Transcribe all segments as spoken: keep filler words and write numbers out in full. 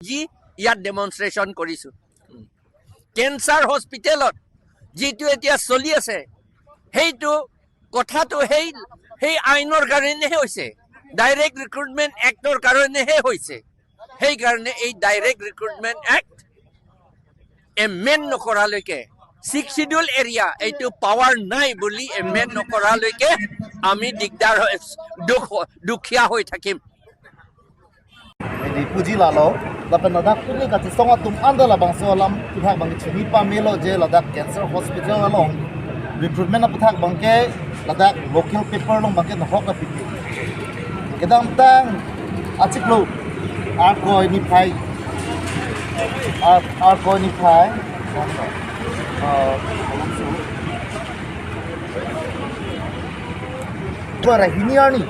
আজি ইয়াত ডেমনষ্ট্ৰেশ্যন কৰিছো। কেঞ্চাৰ হস্পিটেলত যিটো এতিয়া চলি আছে, সেইটো কথাটো সেই, সেই আইনৰ কাৰণেহে হৈছে, ডাইৰেক্ট ৰিক্ৰুটমেণ্ট এক্টৰ কাৰণেহে হৈছে। সেইকাৰণে এই ডাইৰেক্ট ৰিক্ৰুটমেণ্ট এক্ট এমেণ্ড নকৰালৈকে, ছিক্স শ্বিডিউল এৰিয়া এইটো পাৱাৰ নাই বুলি এমেণ্ড নকৰালৈকে আমি দিগদাৰ হৈ, দুখ, দুখীয়া হৈ থাকিম। Ini puji lalo, lapen ladak pini kachesong atum anda labangso alam aputhak abang chini pamelo je ladak cancer hospital along recruitment aputhak abangke ladak local paper along abangke nahok apipi. Kedamtang achiklo, Arkoi niphai, Ar, Arkoi niphai. Uh, Bara hini arni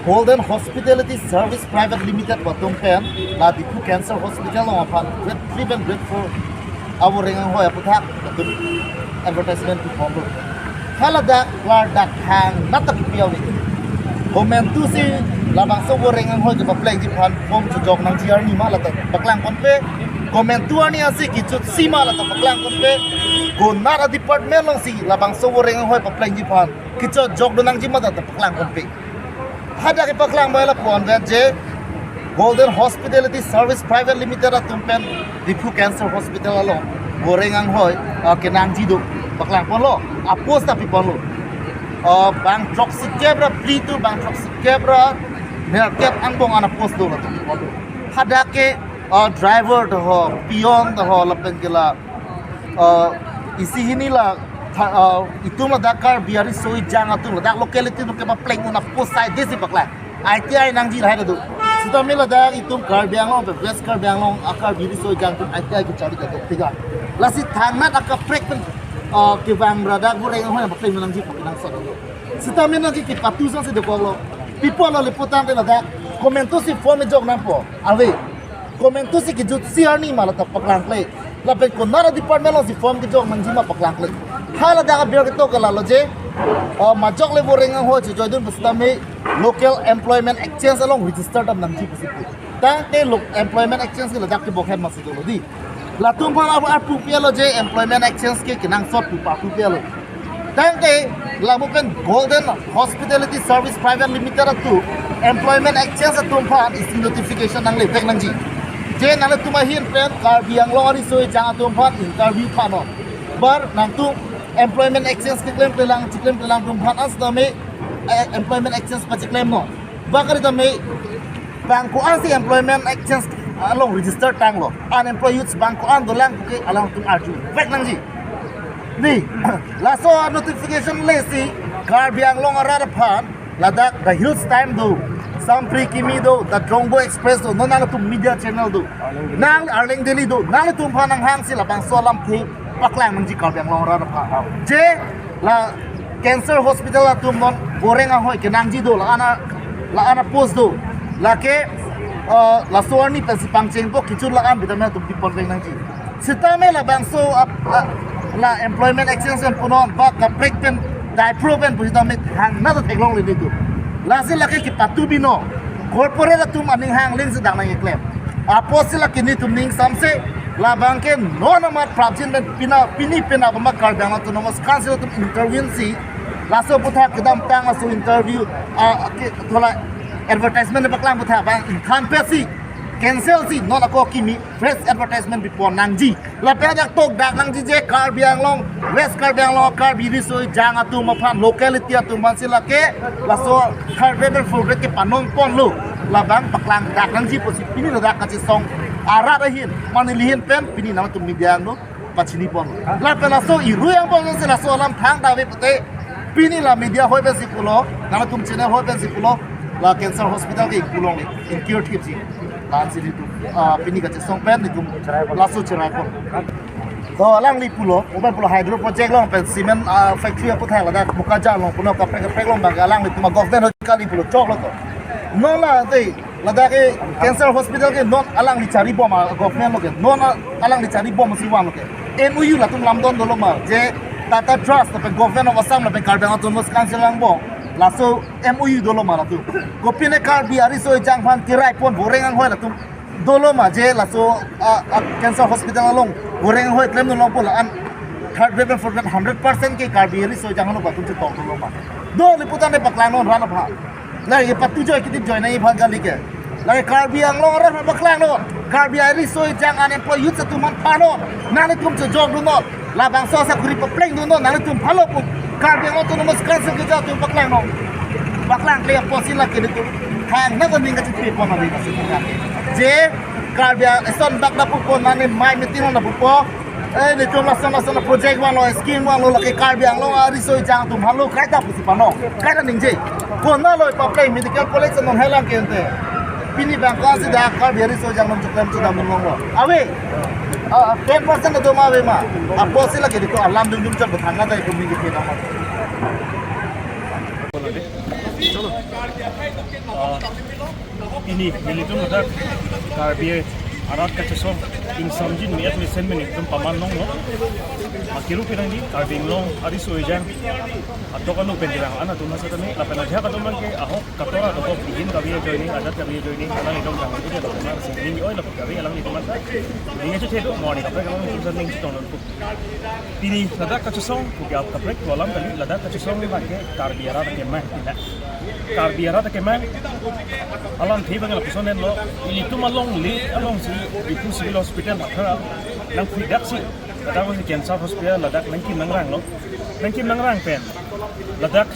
Golden Hospitality Service Private Limited atum pen la Diphu Cancer Hospital along aphan grade three pen grade four avoreng anghoi aputhak atum advertisement pi ponlo. Haladak klardak thangnat ta kipi ave. Komantu si labangso avoreng anghoi kepaplengji aphan form chojok nangji arni ma la ta paklang ponpe. Komantu arni ansi kechotsi ma la ta paklang ponpe. Konat a-department alongsi labangso avoreng anghoi paplengji aphan kechojok do nangji ma ta paklang ponpe. Hadak kepaklang bai lapu-an vet je Golden Hospitality Service Private Limited atum pen Diphu Cancer Hospital along avoreng anghoi, ah, kenangji do paklang ponlo, a-post ta pi ponlo. Ah, bang throksi kep ra phli tu bang throksi kep ra nerkep angbong an a-post do latum pi ponlo. Hadak ke, ah, driver doho, peon doho, lapen ke la, ah, isi hini la tha-, ah, itum ladak Karbi ariso ejang atum ladak locality atum kepapleng un a-post sai desi paklang. I T I nangji lahai do. Sitame ladak itum Karbi Anglong pen West Karbi Anglong a-Karbi ariso ejang atum I T I kechari do tiga. Lasi thangnat akaprek pen, ah, kevang ra dak avoreng anghoi papleng nangji pakenangsot do. Sitame nangji kepatu sangsi dokoklo. Pi ponlo lapu tangte ladak komantu si form ejok nangpo. Ave. Komantu si kejutsi arni ma la ta paklangkle. Lapen konat a-department alongsi form kejok nangji ma paklangkle. Haladak aber ketok ke lalo je, ah, majok le avoreng anghoi chojoidun pusitame local employment exchange along register dam nangji pusi pu. Tangte lo employment exchange ke ladak kebokhen masi dolo di. Latum aphan apu apu pelo je employment exchange ke kenangsot pu apu pelo. Tangte lamu pen Golden Hospitality Service Private Limited atum employment exchange atum aphan isi notification nanglevek nangji. Je nanglitum ahin pen Karbi Anglong ariso ejang atum aphan interview pano. Bar nangtum employment exchange keklem klelang, chiklem klelang atum aphan asitame, eh, employment exchange pachiklem no. Ba kali tame bang ko-ansi employment exchange along register tanglo. Unemployed youths bang ko-an dolang ke alangtum arjuvek nangji. Ni, laso notification lesi Karbi Anglong arat aphan ladak The Hills Times do, Sampri Kimi do, The Drongbo Express do, non nangtum media channel do, nang Arleng Daily do, nangtum aphan nanghangsi labangso alamthe paklang nangji Karbi Anglong arat aphan. Je la cancer hospital atum non avoreng anghoi kenangji do, la-an a, la-an a-post do. Lake, eh, laso arni pensi pangchengpo, kechut la-an bidam atum pi ponvek nangji. Sitame labangso ap-, a, la employment exchange pen punon ba kaprek pen daipro pen pusitame thangnat ta theklongle nelitum. Lasi lake kepatu bino. Corporate atum aning hang ling si dang nangkeklem. Apotsi lake nelitum ning samse labang ke non amat prapjin pen pina pini pina pama Karbi Anglong Autonomous Council atum intervene si laso aputhak kedamtang aso interview, ah, ke thola advertisement paklang aputhak bang ingkhan pesi cancel si non ako kimi fresh advertisement pi pon nangji. Lapen dak tokdak nangji je Karbi Anglong, West Karbi Anglong, Karbi riso ejang atum aphan, locality atum aphan si lake laso third grade, fourth grade kepanong ponlo. Labang paklangdak nangji pusi pini ladak kachesong arat ahin, mane nelihin pen pini nangtum media angno pachini ponlo. Lapen laso irui angbong si laso alam thangta ave pute pini la media hoi pensi pulo, nangtum channel hoi pensi pulo, la cancer hospital ke ingpu longle, ingkir thipji. La-ansi nelitum, ah, pini kachesong pen nelitum laso cherai pon. To alangli pulo, open pulo hydro project along pen cement, ah, factory aputhak ladak Bokajan along pulo kaprek kaprek along bang alanglitum a-government hoi kali pulo choklo to. Non la te ladak ke cancer hospital ke non alangli charibom a-government lo ke, non a-, alangli charibom si vanlo ke. M O U latum lamdon dolo ma, je Tata Trust lapen Government of Assam lapen Karbi Anglong Autonomous Council angbong laso M O U dolo ma latum. Kopine Karbi ariso ejang aphan kerai pon avoreng anghoi latum Dolo ma je laso a, a cancer hospital along goreng hoi klem dolo pula an third grade and fourth grade hundred percent ke Karbi riso ejang ano batum chetong dolo ma. Dolo putan de paklang non rana pha. La ye patu joi kiti joi na ye bhal gali ke. La ye Karbi Anglong rana paklang non. Karbi riso ejang unemployed youth atum an pha non. Nangtum chejok dun non. Labangso asakuri papleng dun non, nangtum phalo pu. Karbi Anglong Autonomous Council ke atum paklang non. Paklang kle apotsi lake ditu. Hang na ko ning kachitri pon na ding kasi. Je Karbi Anglong eson bak na pupo nani mai meeting na pupo. Eh, netum lason lason project vanglo, scheme vanglo, lake Karbi Anglong ariso ejang atum phalo kaita pusi pano. Kaita ningje. Konatlo papleng medical college non helang kente. Pini bang ko asi dak Karbi riso ejang nom chuklem chudam nom lo. Ave. Ah, ten percent atum ave ma. Apotsi lake ditu alam dum dum chot bethang na dai kumi ke nama. Ah, pini nelitum ladak Karbi arat kachesong ingsamjin mi admission meni tum paman longlo. Akiru pirang di Karbi Anglong ariso ejang atok anu pen dirang an atum setame lapen ajak atum ke ahok katora dokok bihin kami joining adat kami joining alanglitum kami itu dia dokok sing ning oi dokok kami alanglitum. Ning itu thedo morning apa kalau ning itu ning itu tonton. Pini ladak kachesong kuki ap kaprek alam kali ladak kachesong ni bangke Karbi arat akemang. Karbi arat akemang. Alam the bang lapuson lo. Ilitum along le alongsi Diphu Civil Hospital makha nangphidak si. Ladak si cancer hospital ladak nangkim nangrang lo. Nangkim nangrang pen. Ladak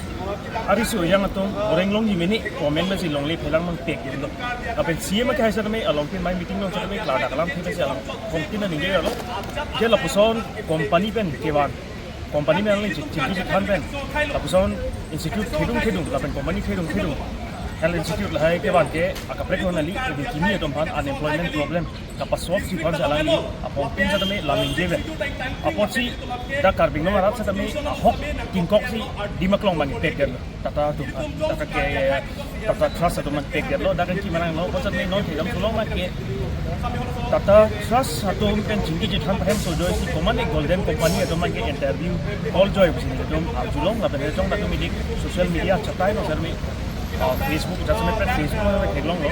ariso ejang atum goreng longji meni comment besi longle phelang mang pek gitu. Lapen C M ke hai setame along tin mai meeting long setame klardak alam the besi alam kongtin na ningje lo. Je lapuson company pen kevan. Company pen alangli chingki chithan pen. Lapuson institute thedung thedung lapen company thedung thedung. Health institute lahai kevan ke akaprek lo nali ibi kimi atum aphan unemployment problem. Kapasok si aphan si alangli apong tin setame lam ningje pen. Apotsi dak Karbi Anglong arat setame ahok kingkok si Dimaklong bang pek den. Tata atum, Tata ke, Tata Trust atum an pek den lo. Dak ki manang lo, konsep ni non thegam sulong ma ke. Tata Trust atum pen chingki chithan pahem so joy si koman e Golden Company atum an ke interview call joy pusi atum arjulong lapen jong atum ini social media chatai lo setame. Ah, Facebook, just me pet Facebook lo theklong lo.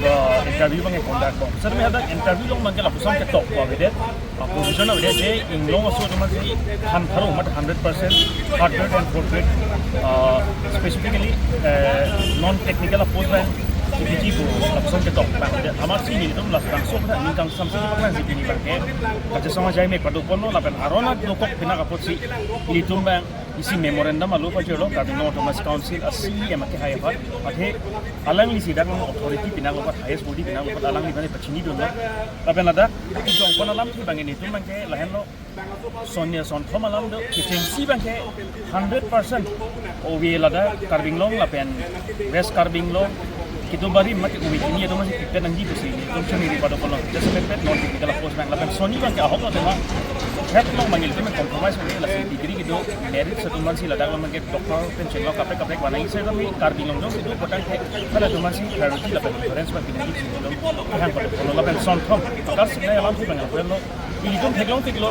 Ah, interview bang conduct bang. Setame hadak interview long bang ke lapuson ketok ko avedet. Ah, position avedet je inglong aso atum si han tharo mat hundred percent third grade and fourth grade. Ah, specifically, eh, non technical post bang. P G ko lapuson ketok bang. Amatsi nelitum la kangsam sa ningkang samsi paklang si pini bang ke. Kachesong ajai me padu pon lo lapen arona dokok pina kapotsi nelitum bang. Isi memorandum alo pajirlo Karbi Anglong Autonomous Council a C E M ke hai aphan. Athe alangli si dak authority pinanglo aphan, highest body pinanglo aphan alangli bang pachini dunlo. Lapen ladak ijong pon alam thi bang nelitum bang ke lahenlo. Sonia sonthom alam do kechengsi bang ke hundred percent ove ladak Karbi Anglong lapen West Karbi Anglong. Kitu bari mati umi kini atum si pipet nangji pusi nelitum chini ri padu pon lo. Just pipet non technical post bang lapen soni bang ke ahok lapen ma. Het long bang nelitum compromise bang lasi degree kitu merit atum si ladak bang ke doctor pen chenglok kaprek kaprek bang nangji setame Karbi Anglong jong kitu potang ke hala atum si priority lapen preference bang pinangji si nelitum hang padu pon lo lapen sonthom. Akar sinai alam si bang lapen lo. Ilitum theklong theklo,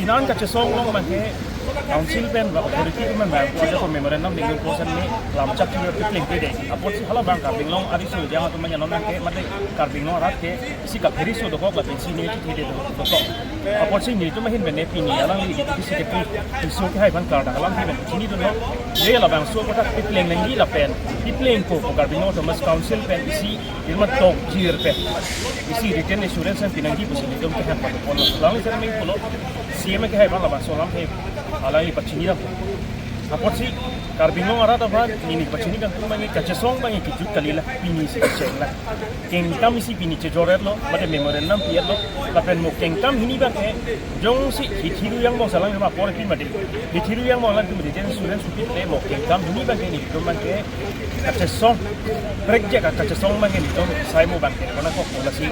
inan kachesong long bang ke council pen ba authority pen bang ko ko memorandum ding ko sen ni lamchak ki pleng pe de. Apotsi hala bang Karbi Anglong ariso ejang atum bang non bang ke mate Karbi Anglong arat ke isi kapheri so dokok lapen si ni thede dokok. Apotsi nelitum ahin bene pini alangli isi ke pi iso ke hai bang klardak alam ke ben chini dunlo. Ye labangso kotak pi pleng nangji lapen pi pleng ko ko Karbi Anglong Autonomous Council pen isi irma tok jir pen isi written assurance an pinangji pusi nelitum kehang padu pon lo. Alangli setame pulo C M ke hai bang labangso alam he alangli pachini ram. Apotsi Karbi Anglong arat aphan neli pachini kangtung bang kachesong bang kijut kali la pini si kecheng la. Kengkam isi pini chejor-etlo, mate memorandum pi-etlo, lapen mo kengkam hini bang ke, jongsi hithi ruyang bong salang ma apor pi mate. Hithi ruyang bong lang tu mate jen insurance pi te mo kengkam hini bang ke nelitum bang ke, kachesong, prekjak kachesong bang ke nelitum sai mo bang ke, kona kok mo lasi.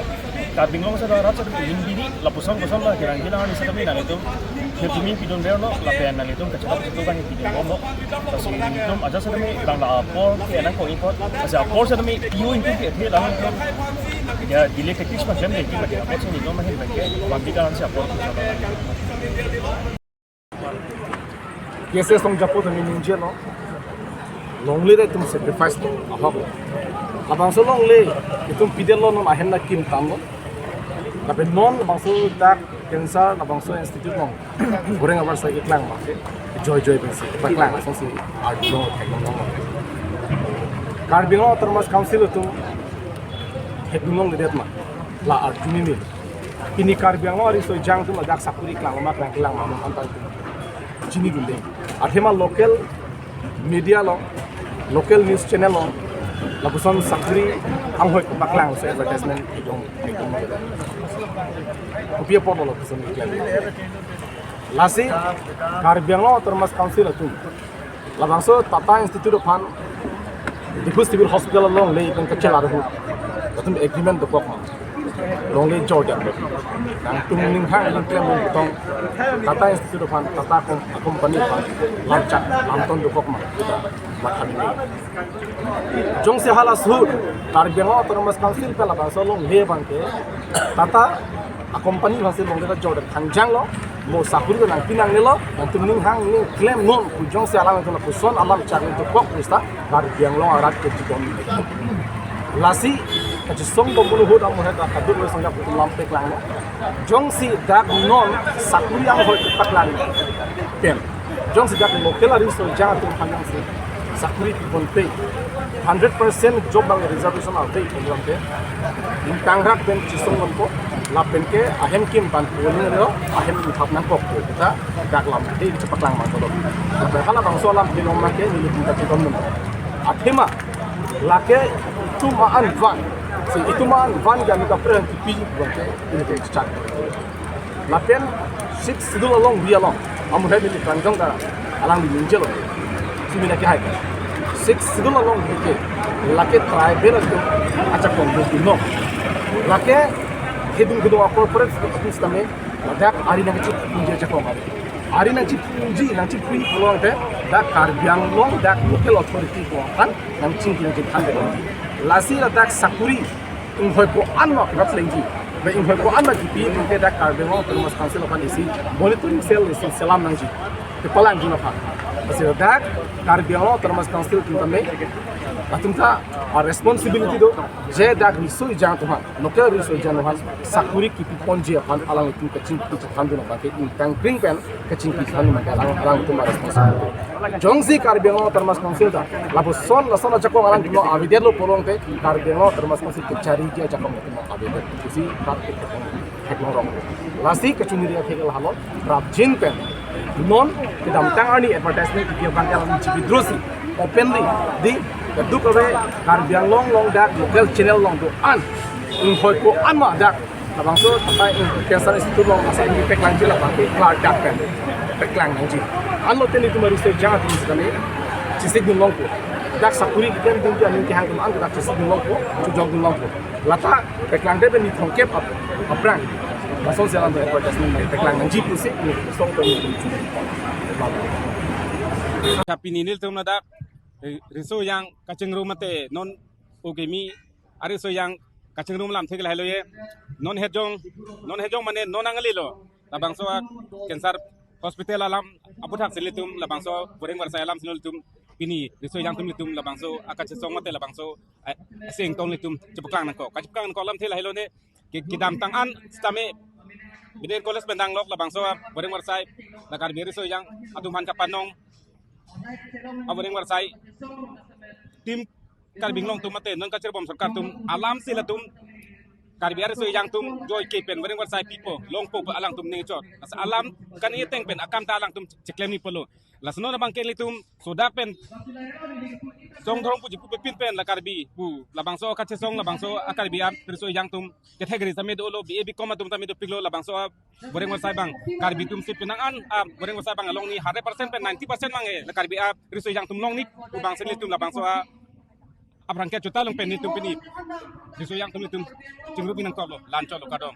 Karbi Anglong sa arat sa hini biri, lapuson koson la kerang bilang ani sa kami nang itu. Nelitum pidun reo lo, lapen nelitum kachelap situ bang pidun bom lo. Lasi nelitum aja setame bang la apor ke nang ko import. Lasi apor setame piu import ke the lang import. Ya, delay tactics pa jam de ki mate apor si nelitum mahin bang ke bang di kalang si apor. Yes, yes, long japo tame ningje lo. Longle de tum sacrifice lo, ahok lo. Labangso longle itum pidetlo, non ahem na kim tanglo. Tapi non labangso dak cancer labangso institute along Boreng Avarsai keklang ma, joy joy pensi paklang asonsi arjulong theklong. Karbi Anglong Autonomous Council atum theklong ledet ma, la arju mimi. Pini Karbi Anglong ariso ejang atum ladak sakuri klang ma, klang klang ma, non antar atum chinidunde. Athema local media along, local news channel along lapuson sakuri anghoi paklang so advertisement idong idong. Kopi apotlo lapuson iklang? Lasi Karbi Anglong Autonomous Council atum labangso Tata Institute aphan Diphu Civil Hospital along longle pen kachela ahut atum agreement dokok ma, longle jordan. Nangtum ninghang ning klem mung kutong Tata Institute aphan, Tata com-, company aphan lamchak lamton dokok ma, matha mini. Jongsi hala ahut Karbi Anglong Autonomous Council pen labangso longle abangke Tata a company aphansi longle ta jordan thangjanglo, mo sakuri ta nangpi nangnelo, nangtum ninghang ning klem non pu jongsi alam atum lapuson alam chak nangdokok pu seta Karbi Anglong arat kechidon. Lasi kachesong bom ahut amohe ta kaduk le songjak atum lam peklanglo. Jongsi dak non sakuri anghoi paklang pen, jongsi dak local ariso ejang atum aphan jongsi sakuri pipon pe, hundred percent job abang reservation ave program ke, ingtangrak pen chesong lonpo, lapen ke ahem kim ban pulo, ahem uthap nangkok pu ta dak lam te chepaklang ma tolo. Tapi hala bangso alam bilong ma ke nelitum ta chedon non. Athema lake itum an van, si itum an van ke ami kaprek kipi van ke nelitum chak. Lapen Sixth Schedule along ri along amohe neli kangjong ta alangli ningjelo. Simi lake hai. Sixth Schedule along ri ke lake tribal atum ajakong dun no. Lake hidung hidung a corporate office tame ladak ari nangchipunji ajakong ari. Ari nangchipunji, nangchipui pulo tangte dak Karbi Anglong dak local authority aphan nangchingki nangchingthan de. Lasi ladak sakuri inghoi ko-an ma rat lengji. Ba inghoi ko-an ma kipi nangke dak Karbi Anglong Autonomous Council aphan isi monitoring cell isi selam nangji. Kepala nangji aphan. Lasi dak Karbi Anglong Autonomous Council atum tame, atum ta a responsibility do, je dak riso ejang atum aphan, local ariso ejang atum aphan sakuri kipi ponji aphan alanglitum kachingki chethan dun abangke ingtangkring pen kachingki chethan dun abangke alang, alangtum a responsibility. Jongsi Karbi Anglong Autonomous Council ta lapuson lason ajakong alangtum avedet lo pulo tangte Karbi Anglong Autonomous Council kechariji ajakong atum avedet. Isi rat theklong rong. Lasi kachiniri atheke lahelo, prapjin pen non kedamtang arni advertisement kipi abangke alang chipidrosi openly di keduk ave Karbi Anglong along dak local channel along do-an inghoi ko-an ma dak labangso Tata Cancer Institute along asai ni peklangji labangke klardak pen peklang nangji. Anlo te nelitum ariso ejang atum sitame chesik dun longpo. Dak sakuri kipi dun ke aning kehang atum an dak chesik dun longpo, chojok dun longpo. Lata peklangdet pen ni thomkep ap-, aphrang lason selam advertisement peklang nangji pusi ni song pen ni. Tapi nelitum ladak, eh, riso ejang kachingrum mate non ogemi ariso ejang kachingrum alam thek lahelo ye. Non hejong, non hejong mane non angali lo. Labangso a cancer hospital alam aputhaksi nelitum labangso Boreng Avarsai alamsi nelitum pini riso ejang atum nelitum labangso akachesong mate labangso, eh, aseng tong nelitum chepaklang nangkok. Kachepaklang nangkok alam the lahelo ne ke, kedamtang an sitame B D N College pen danglok labangso a Boreng Avarsai la Karbi ariso ejang atum aphan kapanong a Boreng Avarsai team Karbi Anglong atum mate non kachirbom sorkar atum alamsi latum Karbi ariso ejang atum joike pen Boreng Avarsai pipo longpo pu alangtum ningchot. Lasi alam kani ateng pen akam ta alangtum cheklem ni pulo. Lasi non abangke nelitum sodak pen song dhorong puji pupe pin pen la Karbi pu labangso kachesong labangso a Karbi a riso ejang atum category tame dolo, B A B Com atum tame dopiklo, labangso a Boreng Avarsai abang Karbi atumsi penang an a Boreng Avarsai abang along ni hundred percent pen ninety percent abang e la Karbi a riso ejang atum longni pu abangsi nelitum labangso a aphrang ke chuta long pen nelitum pini riso ejang atum nelitum chingrum nangkoklo, la-anchotlo, kardom.